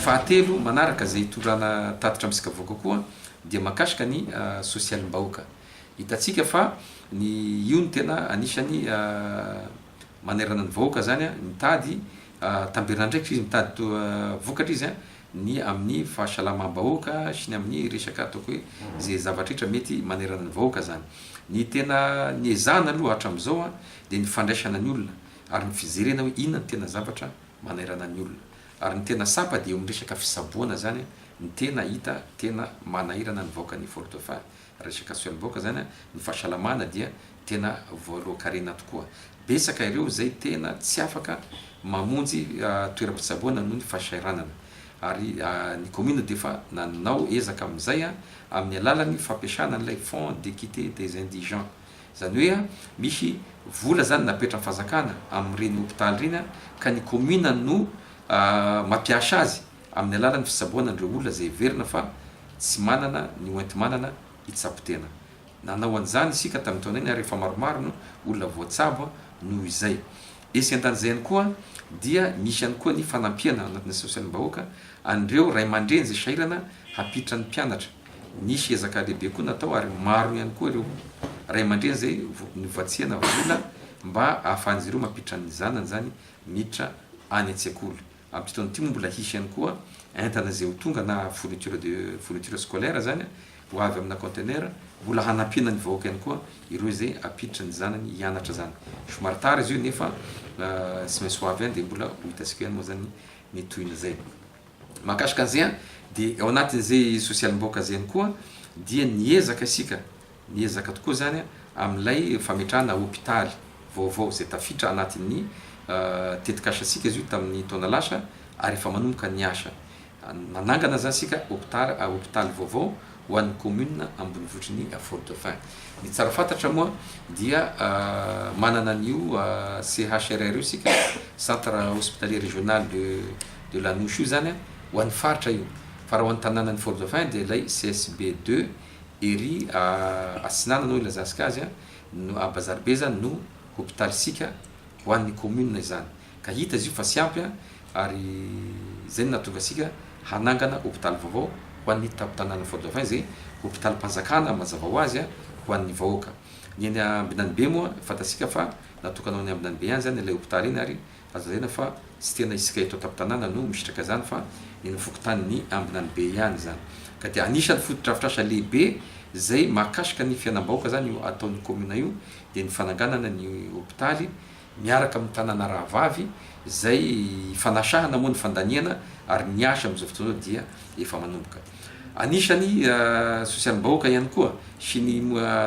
fahatelo manaraka izay itondrana tatitra amintsika vahoaka koa dia mahakasika ny sosialim-bahoaka. Hitantsika fa ny io no tena anisan'ny manerana ny vahoaka zany mitady tamberin'andraikitra izy, mitady vokatra izy ny amin'ny fahasalamam-bahoaka sy ny amin'ny resaka ataoko hoe izay zavatra rehetra mety manerana ny vahoaka zany. Ny tena niezahana aloha hatramin'izao dia ny fandraisana ny olona ary ny fijerena hoe inona no tena zavatra manairana ny olona. Ary ny tena sapa dia eo amin'ny resaka fisaboana zany ny tena hita tena manahirana ny vahoakan'i Fort Dauphin. Resaka sosialim-bahoaka zany ny fahasalamana dia tena voalohan-karena tokoa. Betsaka ireo izay tena tsy afaka mamonjy toeram-pitsaboana noho ny fahasahiranana. Ary ny commune dia efa nanao ezaka amin'izay amin'ny alalan'ny fampiasana an'ilay fonds d'équité des indigents. Izany hoe misy vola izany napetran'ny fanjakana amin'ireny hopitaly ireny ka ny commune no mampiasa azy amin'ny alalan'ny fitsaboana an'ireo olona izay heverina fa tsy manana ny hoenti-manana hitsabo tena. Nanao an'izany isika tamin'ny taona iny ary efa maromaro no olona voatsabo noho izay. Etsy andan'izay ihany koa dia misy ihany koa ny fanampiana anatin'ny sosialim-bahoaka an'ireo ray aman-dreny izay sahirana hampiditra ny mpianatra. Nisy ezaka lehibe koa natao ary maro ihany koa ireo ray aman-dreny izay novatsiana vola mba ahafahan'izy ireo mampiditra ny zanany izany miditra any an-tsekoly. Amin'ity taona ity moa mbola hisy ihany koa entana izay ho tonga na fourniture de fourniture scolaire izany ho avy amina conteneur mbola hanampiana ny vahoaka ihany koa ireo izay hampiditra ny zanany hianatra izany. Somary tara izy io nefa tsy maintsy ho avy ihany dia mbola ho hitantsika ihany moa izany ny tohin'izay. Mahakasika an'izay dia ao anatin'izay sosialim-bahoaka izay ihany koa dia niezaka isika Niezaka tokoa izany amin'ilay fametrahana hopitaly vaovao izay tafiditra anatin'ny tetik'asantsika izy io tamin'ny taona lasa ary efa manomboka ny asa. Nanangana izany isika hopitaly hopitaly vaovao ho an'ny commune ambonivohitry ny Fort Dauphin. Ny tsara fantatra moa dia manana an'io CHRR io isika, Centre Hospitalier Régional de de l'Anosy io izany ho an'ny faritra io. Fa raha ho an'ny tanànan'i Fort Dauphin dia ilay CSB deux Ery atsinanana hoy ilazantsika azy no a Bazary be zany no hopitaly sika ho an'ny commune izany ka hita izy io fa tsy ampy ary zay no nahatonga antsika hanangana hopitaly vaovao ho an'ny tampon-tanàna Fort Dauphin izay hopitalim-panjakana mazava ho azy ho an'ny vahoaka. Ny eny Ambinanibe moa fantatsika fa natokana ho an'ny Ambinanibe ihany zany ilay hopitaly iny ary Azo lazaina fa tsy tena isika eto an-tampon-tanàna no misitraka izany fa eny amin'ny fokontanin'i Ambinanibe ihany izany. Ka dia anisan'ny fotodrafitrasa lehibe izay mahakasika ny fiainam-bahoaka izany io ataon'ny kaomina io dia ny fananganana ny hopitaly miaraka amin'ny tanàna rahavavy izay ifanasahana moa ny fandaniana ary ny asa amin'izao fotoana izao dia efa manomboka. Anisan'ny sosialim-bahoaka ihany koa sy ny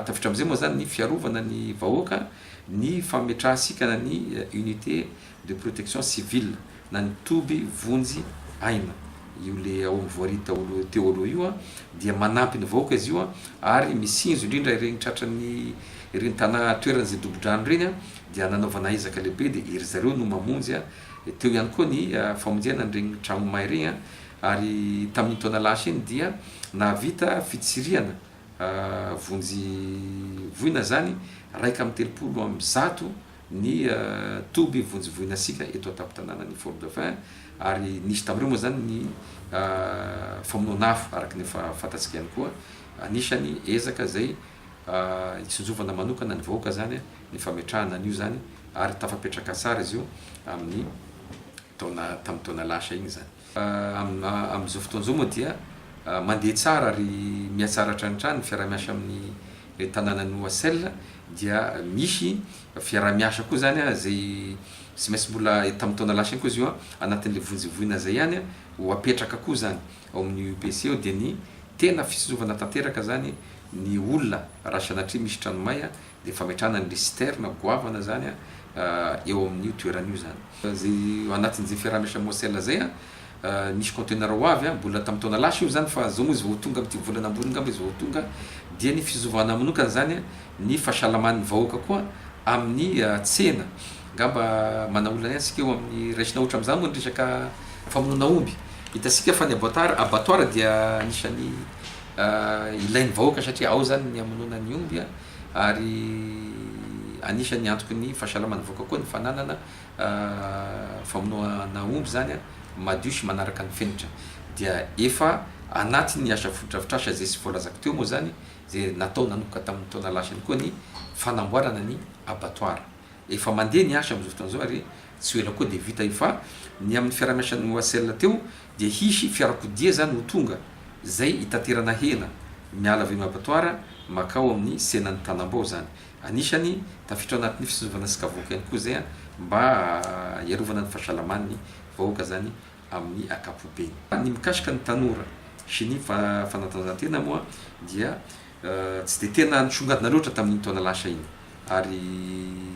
tafiditra amin'izay moa izany ny fiarovana ny vahoaka ny fametrahansikana ny unité de protection civile na ny toby vonjy aina, io le ao amin'ny voirie taolo teo aloha io an, dia manampy ny vahoaka izy io an, ary mitsinjo indrindra ireny tratran'ny ireny tanà toerana izay dobo-drano ireny an, dia nanaovana ezaka lehibe dia ery zareo no mamonjy an, teo ihany koa ny famonjena an'ireny tragno may ireny an, ary tamin'iny taona lasa iny dia nahavita fitsirihana Vonjy voina zany 131 ny toby vonjy voina sika eto an-tampon-tanànan'i Fort Dauphin ary nisy tamin'ireo moa zany ny famonoana afo araka ny efa fantatsika ihany koa. Anisan'ny ezaka izay hitsinjovana manokana ny vahoaka zany ny fametrahana an'io zany ary tafapetraka tsara izy io amin'ny taona tamin'ny taona lasa iny zany. Amin'izao fotoana izao moa dia mandeha tsara ary mihatsara hatrany hatrany ny fiaraha-miasa amin'ny tanànan'i Oissel dia misy fiaraha-miasa koa izany izay tsy maintsy mbola tamin'ny taona lasa iny koa izy io anatin'ilay vonjy voina izay ihany ho apetraka koa izany ao amin'ny UPC ao dia ny tena fitsinjovana tanteraka izany ny olona raha sanatria misy trano may dia fametrahana an'ilay citerne goavana izany eo amin'io toerana io izany. Izay anatin'izay fiaraha-miasa Moselle izay an, nisy conteneur ho avy an, mbola tamin'ny taona lasa io izany fa izao moa izy vao ho tonga amin'ity volana ambony angamba izy vao ho tonga, dia ny fizovana manokana izany an, ny fahasalaman'ny vahoaka koa amin'ny tsena, angamba manana olana ihany isika eo amin'ny raisina ohatra amin'izany moa ny resaka famonoana omby, hitantsika fa ny abattoir, abattoir dia anisan'ny ilain'ny vahoaka satria ao izany ny hamonoana ny omby an, ary anisan'ny antoky ny fahasalaman'ny vahoaka koa ny fananana famonoana omby izany. madio sy manaraka ny fenitra. Dia efa anatin'ny asa fotodrafitrasa izay sy voalazako teo moa izany, izay natao nanomboka tamin'ny taona lasa iny koa ny fanamboarana ny abattoir. Efa mandeha ny asa amin'izao fotoana izao ary tsy ho ela koa dia vita io fa ny amin'ny fiarahamiasan'ny OACL teo dia hisy fiarakodia izany ho tonga izay hitaterana hena miala avy eny abattoir makao amin'ny tsenan'ny Tanambao izany. Anisany tafiditra ao anatin'ny fitsinjovana sy kavoka ihany koa izay mba hiarovana ny fahasalaman'ny vahoaka izany amin'ny ankapobeny. Ny mikasika ny tanora sy ny fanatanjahantena moa dia tsy dia tena nisongadina loatra tamin'iny taona lasa iny ary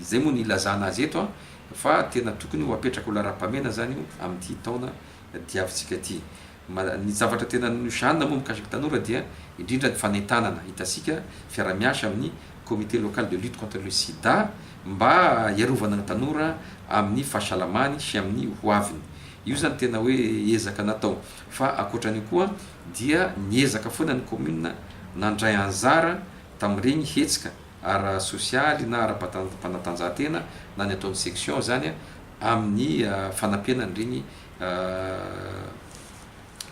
izay moa no ilazana azy eto fa tena tokony ho apetraka ho laharam-pahamehana izany io amin'ity taona diavintsika ity. Ny zavatra tena nosahanina moa mikasika tanora dia indrindra ny fanentanana hitantsika fiaraha-miasa amin'ny Comité local de lutte contre le sida mba hiarovana ny tanora amin'ny fahasalamany sy amin'ny ho aviny. Io zany tena hoe ezaka natao. Fa ankoatran'io koa dia niezaka foana ny commune nandray anjara tamin'ireny hetsika ara sosialy na ara-panatanjahantena na ny ataon'ny section zany amin'ny fanampiana an'ireny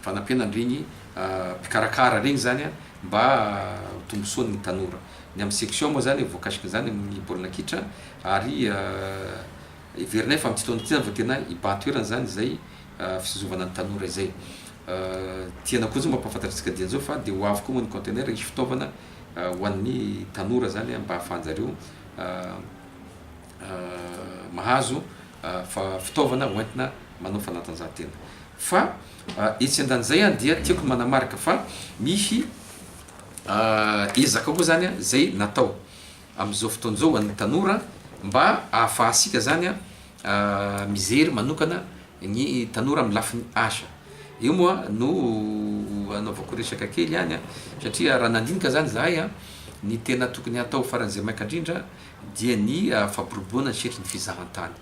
fanampiana an'ireny mpikarakara ireny zany mba ho tombontsoan'ny tanora. Ny amin'ny section moa zany voakasik'izany amin'ny baolina kitra ary heverinay fa amin'ity taona ity zany vao tena hibahan-toerana zany izay fizovana ny tanora izay. Tiana koa zao mampahafantatra antsika dieny zao fa dia ho avy koa moa ny conteneur hisy fitaovana ho an'ny tanora zany mba ahafahan-jareo mahazo fitaovana hoentina manao fanatanjahantena. Fa etsy andan'izay dia tiako ny manamarika fa misy ezaka koa zany zay natao amin'izao fotoana izao ho an'ny tanora mba ahafahantsika zany mijery manokana ny tanora amin'ny lafiny asa. Io moa no anaovako resaka kely ihany satria raha nandinika zany zahay ny tena tokony hatao faran'izay maika indrindra dia ny fampiroboroana ny sehatry ny fizahantany.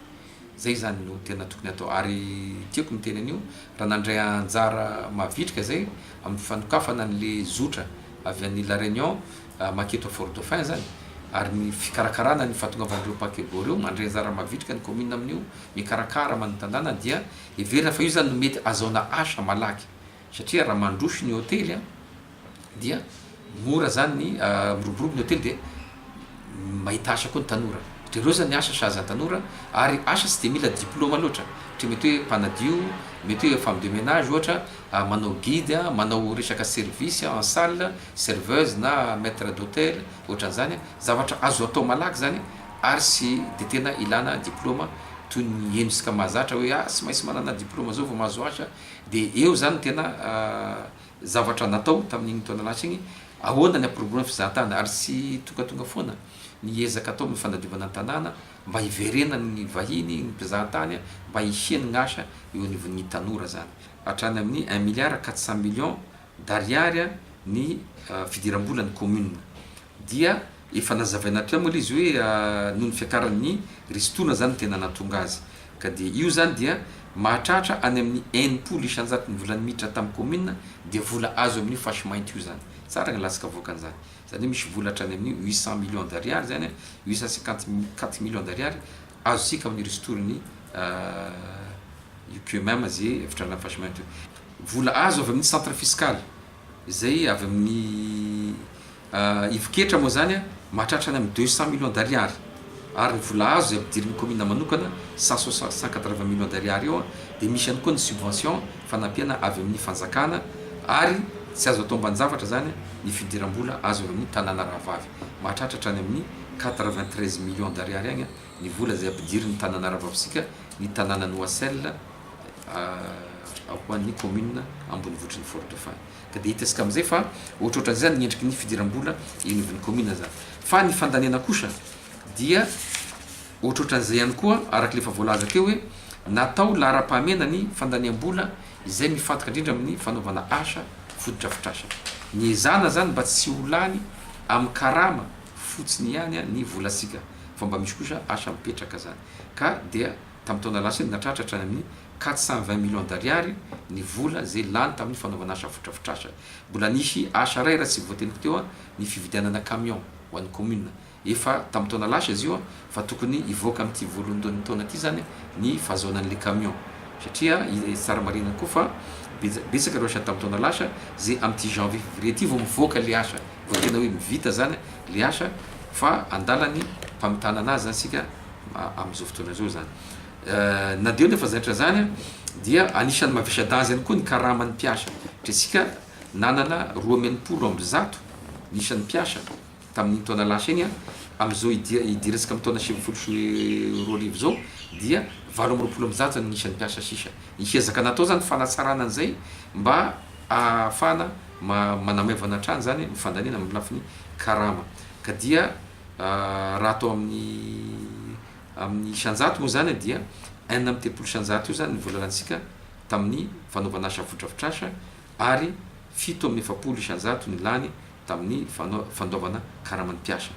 Zay zany no tena tokony hatao ary tiako miteny an'io raha nandray anjara mavitrika zay amin'ny fanokafana an'le zotra avy any La Réunion maketo Fort Dauphin zany ary ny fikarakarana ny fahatongavan'ireo paquebot reo, mandray anjara mavitrika ny commune amin'io, mikarakara manotandana dia heverina fa io zany no mety azahoana asa malaky satria raha mandroso ny hotely an dia mora zany ny miroborobo ny hotely dia mahita asa koa ny tanora satria ireo zany asa sahaza ny tanora ary asa tsy dia mila diploma loatra satria mety hoe mpanadio, mety hoe femme de ménage ohatra, manao guide, manao resaka service en salle, serveuse na maitre d'hotel ohatran'izany, zavatra azo atao malaky zany ary tsy dia tena ilana diploma toy ny henontsika mahazatra hoe ah tsy maintsy manana diploma zao vao mahazo asa dia eo zany no tena zavatra natao tamin'iny taona lasa iny, ahoana ny hampiroboroana ny fizahantany ary tsy tongatonga foana ny ezaka atao amin'ny fanadiovana ny tanàna mba hiverenan'ny vahiny, ny mpizahatany mba hisian'ny asa eo anivon'ny tanora zany. Hatrany amin'ny un milliard quatre cent millions d'ariary ny fidiram-bolan'ny commune dia efa nazavaina hatreo moa ilay izy hoe noho ny fiakaran'ny ristourne zany no tena nahatonga azy ka dia io zany dia mahatratra any amin'ny 60 isan-jaton'ny vola miditra tamin'ny commune dia vola azo amin'io fasy mainty io zany, tsara ny latsaka avoakan'izany, zany hoe misy vola hatrany amin'ny 800 millions d'ariary zany, 854 millions d'ariary azontsika amin'ny ristourne io QMM ze fitrandrahana fasy mainty io. Vola azo avy amin'ny centre fiscal izay avy amin'ny Ivon-ketra moa izany mahatratra any amin'ny 200 millions d'ariary ary ny vola azo izay ampidirin'ny kaominina manokana 180 millions d'ariary eo dia misy ihany koa ny subvention fanampiana avy amin'ny fanjakana ary tsy azo atao ambanin-javatra izany ny fidiram-bola azo avy amin'ny tanàna rahavavy mahatratra hatrany amin'ny 93 millions d'ariary agny ny vola izay ampidirin'ny tanàna rahavavintsika ny tanànan'i Oissel ho an'ny commune ambonivohitry ny Fort Dauphin. Ka dia hitantsika amin'izay fa ohatrohatran'izay zany ny endriky ny fidiram-bola eo anivon'ny commune zany. Fa ny fandaniana kosa dia ohatrohatran'izay ihany koa araka ilay efa voalaza teo hoe natao laharam-pahamehana ny fandaniam-bola izay mifantoka indrindra amin'ny fanaovana asa fotodrafitrasa. Niezahana zany mba tsy ho lany amin'ny karama fotsiny ihany ny volantsika fa mba misy kosa asa mipetraka zany. Ka dia tamin'ny taona lasa iny nahatratra hatrany amin'ny 420 millions d'ariary ny vola izay lany tamin'ny fanaovana asa fotodrafitrasa. Mbola nisy asa iray raha tsy voateniko teo ny fividianana camion ho an'ny commune. Efa tamin'ny taona lasa izy io fa tokony hivoaka amin'ity voalohandohan'ny taona ity izany ny fahazoana an'ilay camion. Satria tsara marihina koa fa betsaka ireo asa tamin'ny taona lasa izay amin'ity janvier février ity vao mivoaka le asa, vao tena hoe mivita zany le asa fa andalany mpamitana anazy zany isika amin'izao fotoana izao zany. Na dia eo nefa zany rehetra zany dia anisan'ny mavesa-danja ihany koa ny karaman'ny mpiasa satria isika nanana 162 ny isan'ny mpiasa tamin'iny taona lasa iny, amin'izao idirantsika amin'ny taona 2019 izao dia 128 ny isan'ny mpiasa sisa. Ny ezaka natao izany fanatsarana an'izay mba ahafahana manamaivana hatrany izany ny fandaniana amin'ny lafiny karama. Ka dia raha atao amin'ny amin'ny isan-jato moa izany dia 36% eo izany ny vola lanintsika tamin'ny fanaovana asa fotodrafitrasa ary 47% ny lany tamin'ny fandoavana karaman'ny mpiasa.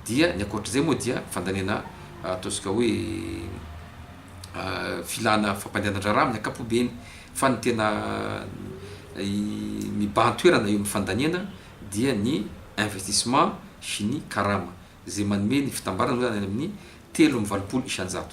Dia ny ankoatr'izay moa dia fandaniana ataontsika hoe filana fampandehanan-draharaha amin'ny ankapobeny fa ny tena mibahan-toerana eo amin'ny fandaniana dia ny investissement sy ny karama izay manome ny fitambarana moa zany any amin'ny 83%.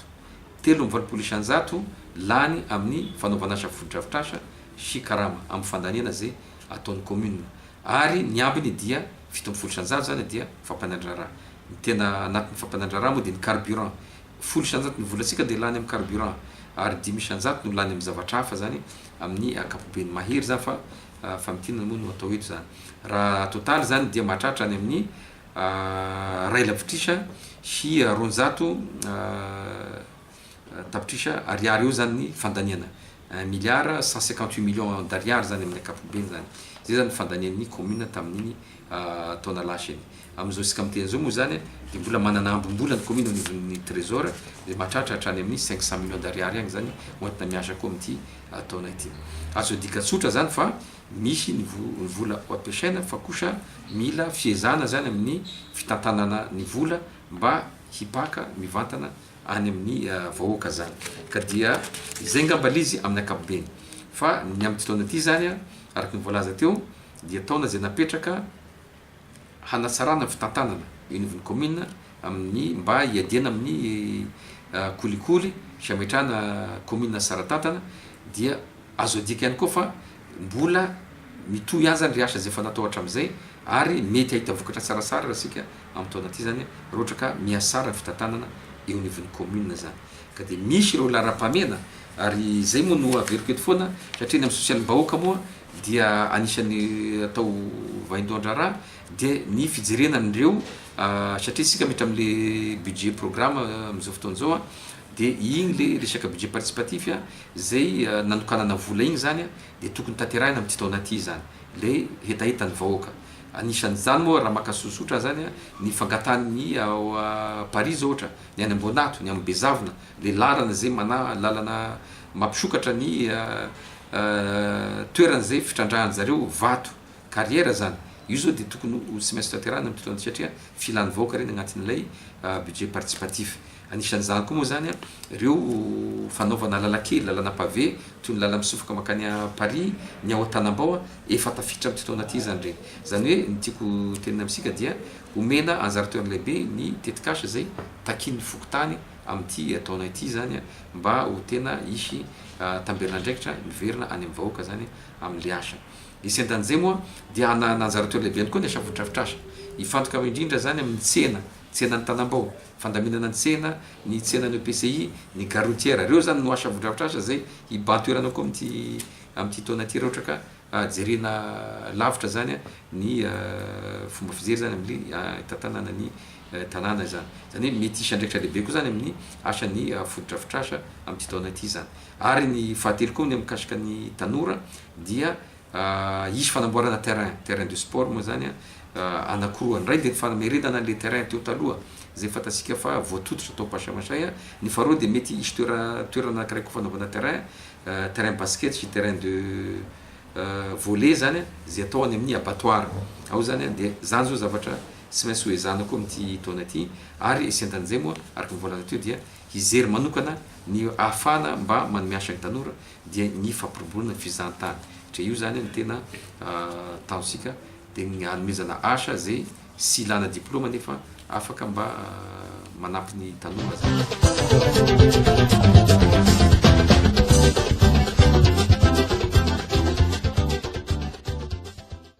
83% lany amin'ny fanaovana asa fotodrafitrasa sy karama amin'ny fandaniana izay ataon'ny commune. Ary ny ambiny dia 17% zany dia fampanandraharaha. Ny tena anatin'ny fampanandraharaha moa dia ny carburant. 10% ny volantsika dia lany amin'ny carburant ary 5% no lany amin'ny zavatra hafa zany amin'ny ankapobeny mahery zany fa famintinana moa no atao eto zany. Raha totaly zany dia mahatratra any amin'ny 201,2 tapitrisa ariary eo zany ny fandaniana. Un milliard 158 millions d'ariary zany amin'ny ankapobeny zany. Zay zany ny fandanian'ny commune tamin'iny taona lasa iny. Amin'izao isika miteny izao moa zany dia mbola manana ambim-bola ny commune anivon'ny trésor dia mahatratra hatrany amin'ny 500 millions d'ariary agny zany hoentina miasa koa amin'ity taona ity. Azo adika tsotra zany fa misy ny vola ho ampiasaina fa kosa mila fiezahana zany amin'ny fitantanana ny vola mba hipaka mivantana any amin'ny vahoaka zany. Ka dia izay ngamba le izy amin'ny ankapobeny. Fa ny amin'ity taona ity zany araka ny voalaza teo dia taona izay napetraka hanatsarana ny fitantanana eo anivon'ny commune amin'ny mba hiadiana amin'ny kolikoly sy hametrahana commune tsara tantana dia azo adika ihany koa fa mbola mitohy ihany zany le asa izay efa natao hatramin'izay ary mety hahita vokatra tsaratsara raha isika amin'ny taona ity zany raha ohatra ka mihasara ny fitantanana eo anivon'ny commune zany. Ka dia misy ireo laharam-pahamehana ary izay moa no averiko eto foana satria ny amin'ny sosialim-bahoaka moa dia anisan'ny atao vaindohan-draharaha dia ny fijerena an'ireo satria isika miditra amin'le budget programme amin'izao fotoana izao an, dia iny le resaka budget participatif izay nanokanana vola iny zany dia tokony tanterahina amin'ity taona ity izany le hetahetan'ny vahoaka. Anisan'izany moa raha maka sosotra zany ny fangatahan'ny ao Paris zao ohatra, ny any Amboanato, ny any Bezavona, le lalana zay mana lalana mampisokatra ny toerana zay fitrandrahan-jareo vato, carrière zany, io zao dia tokony ho tsy maintsy tanterahina amin'ity taona ity satria filan'ny vahoaka ireny agnatin'ilay budget participatif. Anisan'izany koa moa zany ireo fanaovana lalan-kely, lalana pavé, toy ny lalana misofoka mankany Paris, ny ao Antanambao, efa tafiditra amin'ity taona ity izany ireny. Izany hoe ny tiako tenenina amintsika dia omena anjara toerana lehibe ny tetikasa izay takian'ny fokontany amin'ity taona ity izany mba ho tena hisy tamberin'andraikitra miverina any amin'ny vahoaka izany amin'ilay asa. Ny sendan'izay moa dia hanana anjara toerana lehibe ihany koa ny asa fotodrafitrasa. Hifantoka indrindra izany amin'ny tsena, tsenan'ny Tanambao, fandaminana ny tsena, ny tsenan'ny EPCI, ny gare routière. Ireo izany no asa fotodrafitrasa izay hibahan-toerana koa amin'ity amin'ity taona ity raha ohatra ka jerena lavitra izany ny fomba fijery izany amin'ny hitantanana ny tanàna izany. Izany hoe mety hisy andraikitra lehibe koa izany amin'ny asan'ny fotodrafitrasa amin'ity taona ity izany. Ary ny fahatelo koa ny mikasika ny tanora dia hisy fanamboarana terrain, terrain de sport moa izany anankiroa, ny iray dia ny famerenana an'ilay terrain teo taloha izay fantatsika fa voatototra tao Ampasamasay, ny faharoa dia mety hisy toerana toerana anankiray koa fanaovana terrain, terrain basket sy terrain de volley izany izay atao any amin'ny abattoir ao izany dia izany izao zavatra tsy maintsy ho ezahana koa amin'ity taona ity ary sendan'izay moa araka ny voalaza teo dia hijery manokana ny ahafahana mba manome asa ny tanora dia ny fampiroboroana ny fizahantany satria io zany no tena tanjontsika dia ny hanomezana asa zay sy ilana diploma nefa afaka mba manampy ny tanora zany.